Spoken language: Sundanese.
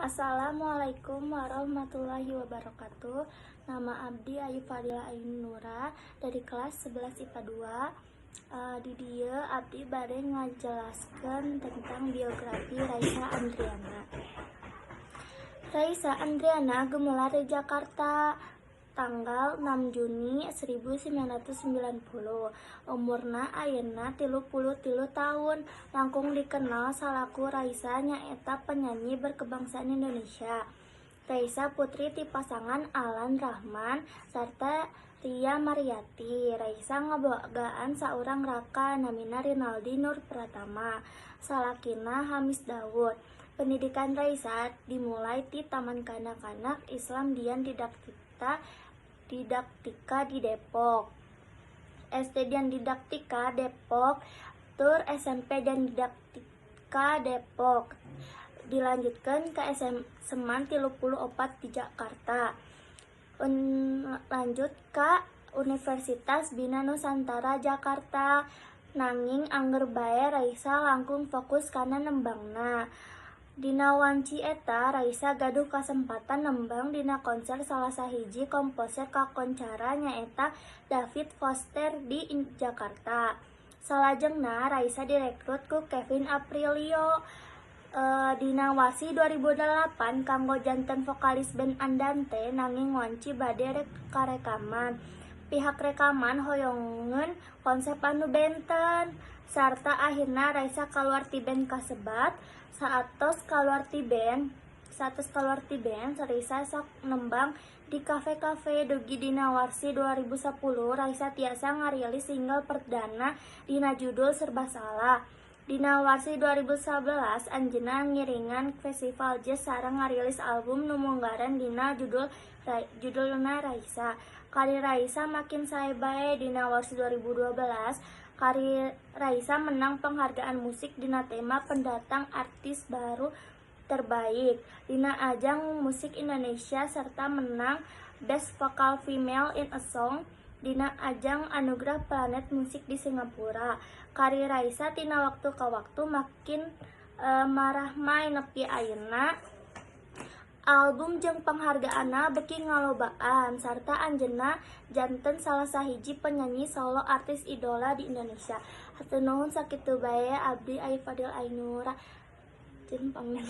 Assalamualaikum warahmatullahi wabarakatuh. Nama Abdi Ayu Fadila Ainura dari kelas 11 IPA 2. Di dieu Abdi bade ngajelaskeun tentang biografi Raisa Andriana. Raisa Andriana gumelar di Jakarta tanggal 6 Juni 1990. Umurna ayeuna 33 tahun. Langkung dikenal salaku Raisa, nyaeta penyanyi berkebangsaan Indonesia. Raisa putri ti pasangan Alan Rahman sarta Ria Mariati. Raisa ngabogaan saurang raka, namina Rinaldi Nur Pratama. Salakina Hamis Daud. Pendidikan Raisa dimulai ti Taman Kanak-kanak Islam Dian Didaktika Didaktika di Depok, SD Dian Didaktika Depok, tur SMP Dian Didaktika Depok. Dilanjutkan ke SM SMAN 34 di Jakarta. Lanjut ke Universitas Bina Nusantara Jakarta. Nanging angger bae Raisa langkung fokus kana nembangna. Dina wanci eta Raisa gaduh kasempatan nembang dina konser salah sahiji komposer kakoncara, nyaeta David Foster di Jakarta. Salajengna Raisa direkrut ku Kevin Aprilio dina Warsi 2008 kanggo janten vokalis band Andante. Nanging wanci bade karekaman, pihak rekaman hoyongeun konsep anu benten sarta akhirna Raisa kaluar ti band kasebat. Saatos kaluar ti band, Raisa sok nembang di kafe-kafe dugi dina Warsi 2010 Raisa tiasa ngarilis single perdana dina judul Serba Salah. Dina Warsi 2011 anjeunna ngiringan festival jazz sareng ngarilis album nu munggaran dina judulna Raisa. Karir Raisa makin sae bae. Dina Warsi 2012 karir Raisa menang penghargaan musik dina tema pendatang artis baru terbaik dina ajang musik Indonesia serta menang Best Vocal Female in a Song dina ajang Anugerah Planet Musik di Singapura. Karir Raisa tina waktu ka waktu makin marahmai nepi ayeuna album jeung panghargaanna beuki ngalobaan sarta anjeunna janten salah sahiji penyanyi solo artis idola di Indonesia. Hatur nuhun, sakitu bae. Abdi Ayu Fadil Ainura. Jeung pangna.